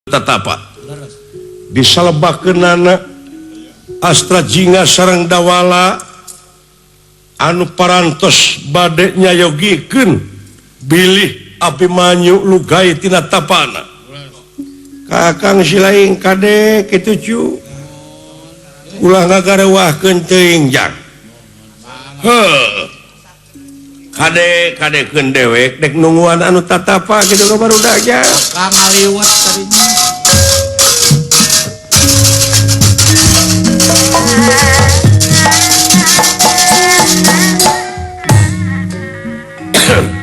Tatapa disalebakeunana Astra Jingga sareng Dawala anu parantos bade nyayogikeun bilih Abimanyu lugai tina tapana. Kakang Silaing kade kitu cu. Ulah ngagarewahkeun teuing jang. Heuh. Kade kadekeun dewek dek nungguan anu tatapa kitu ka barudak jang. Kang ngaliwat tadinya.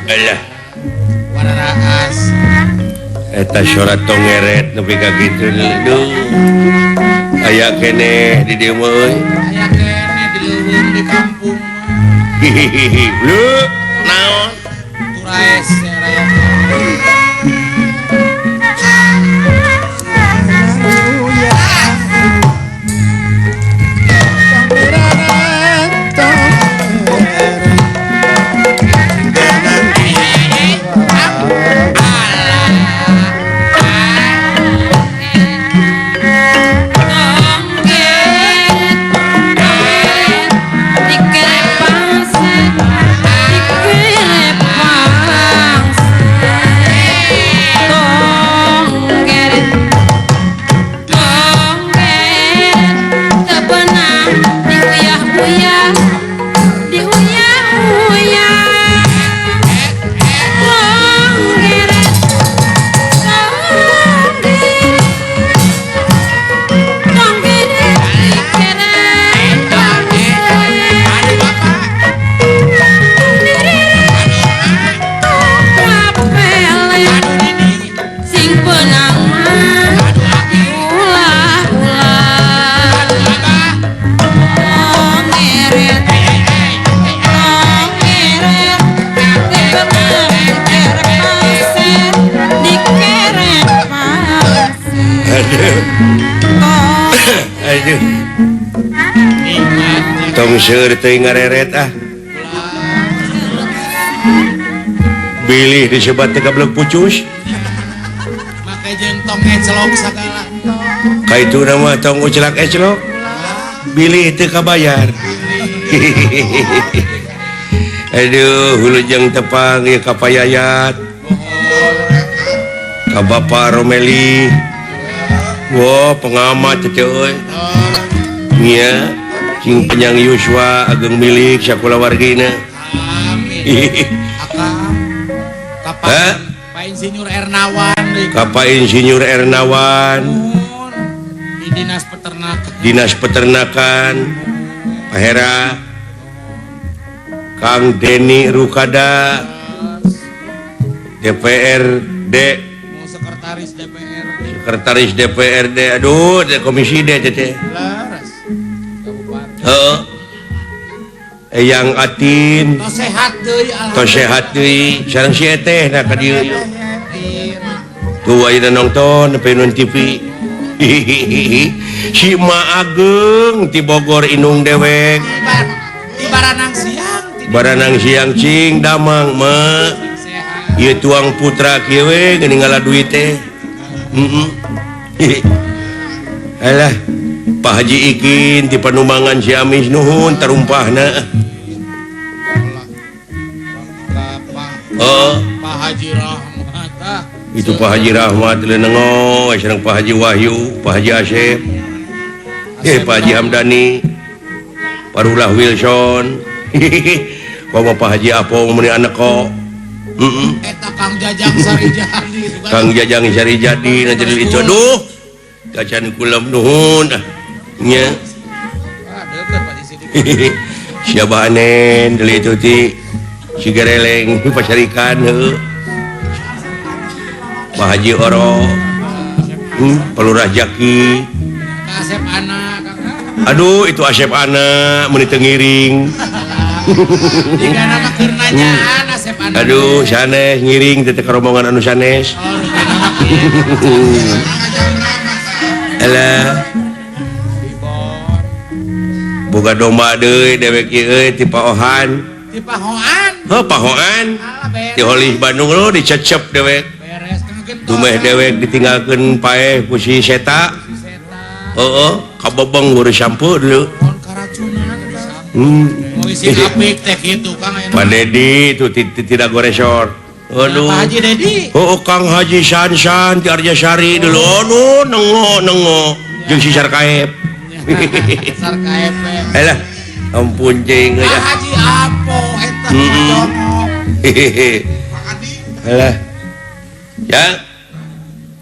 Alah. Wararaas. Eta surat tongeret nepi ka kitu duh. Aya keneh di dieu mah euy. Aya keneh di leuweung di kampung mah. Hihihi. Leu naon? Turaes raya. Aduh. Tong seueur teuing ngareret ah. Bilih disebat teh gablek pucus. Make jeung tong ecelok sagala. Kaituna mah tong ucelak ecelok. Bilih teu kabayar. Aduh, hulujeng tepang ieu ka Payayat. Ka Bapa Romeli. Wah, pengamat teh euy. Nya, cing panjang yuswa ageng milik sakulawargina. Amin. Akang. Ka Pak Insinyur Ernawan deui. Ka Pak Insinyur Ernawan. Di Dinas Peternakan. Dinas Peternakan. Pak Hera. Kang Deni Rukada. DPRD. Sekretaris DPRD. Sekretaris DPRD. Aduh, Komisi D teh. Heeh. Eyang Atin. Tos sehat deui alhamdulillah. Tos sehat deui sareng si Eteh na ka dieu. Tuh ayeuna nonton nepi nun TV. Si Ma Ageng ti Bogor indung dewek. Di Baranang Siang. Baranang Siang cing damang ma. Ieu tuang putra kieu we geuning ngala duit teh. Heeh. Alah, Pak Haji Ikin ti Panumangan Ciamis nuhun tarumpahna. Oh, Pak Haji Rahmat. Itu Pak Haji Rahmat leunengo sareng Pak Haji Wahyu, Pak Haji Asep. Pak Haji Hamdani, Parulah Wilson. Komo Pak Haji Apong meuni anak kok. Heeh. Eta Kang Jajang Sarijadi. Kang Jajang Sarijadi na jadi itu. Aduh. Kacan kulem nuhun ah. Nya. Siapa anen deui itu ti si Gereleng pasarikan heuh. Pak Haji Oro. Palurah Jaki. Asep Ana. Aduh, itu Asep Ana meuni teu ngiring. Jigana mah keur nanyaan Asep Ana. Aduh, sanes ngiring teh ka rombongan anu sanes. Alah. Boga domba deui dewek ieu euy ti Paohan. Ti Pahoan? Heuh, Pahoan. Ti Holih Bandung lo dicecep dewek. Beres kan Dumeh dewek ditinggalkeun paeh ku si Seta. Heeh, kabebeng urus sampo dulu. Apik teh kitu Kang. Pak Dedi itu tidak goresor. Aduh. Pak Haji Dedi. Oh, Kang Haji Sansan di Arjasari dulu. Aduh, nengo nengo jeung si Sarkaep. Sarkaep. Alah, ampun jeung euy. Pak Haji Apo eta. Hehehe. Alah. Ya.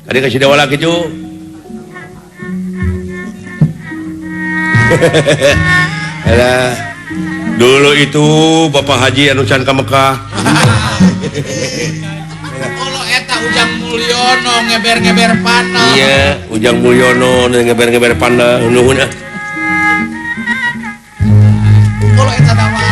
Tadi kasih dawala kitu. Alah. Dulu itu Bapak Haji anu can ka Mekah. Kalau eta Ujang Mulyono ngeber-ngeber panah. Iya, Ujang Mulyono ngeber-ngeber panah. Nuhun ah. Kalau eta dawala.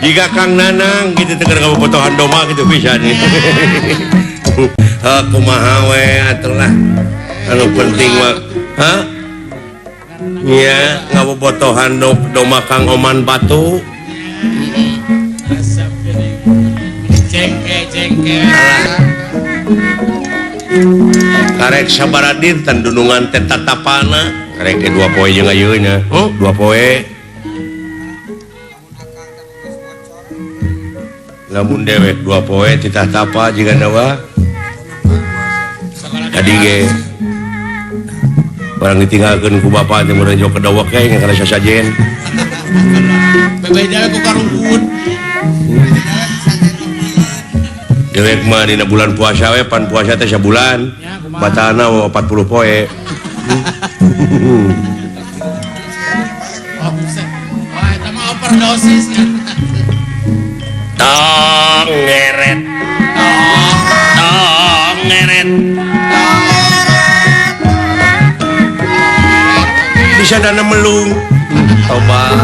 Jika Kang Nanang gitu tegar kabobotohan doma gitu bisa nih. Kumaha we atuh lah. Anu penting mah, hah? Nya ngabobotohan doma Kang Oman Batu. Cengke cengke. Karek sabaraha dinten dunungan teh tatapana. Karek teh 2 poe jeung ayeuna. Oh, 2 poe. Lamun dewek 2 poe titah tapa jiga nawa tadi ge barang ditinggalkeun ku bapa teh mun jauh ke dawak ge kana sasajen bebeda ku karuhun dewek mah dina bulan puasa we pan puasa teh sabulan batalna 40 poe. Oh, eta mah overdosis kan. Tong ngeret, tong ngeret, bisa dana melung, tobat.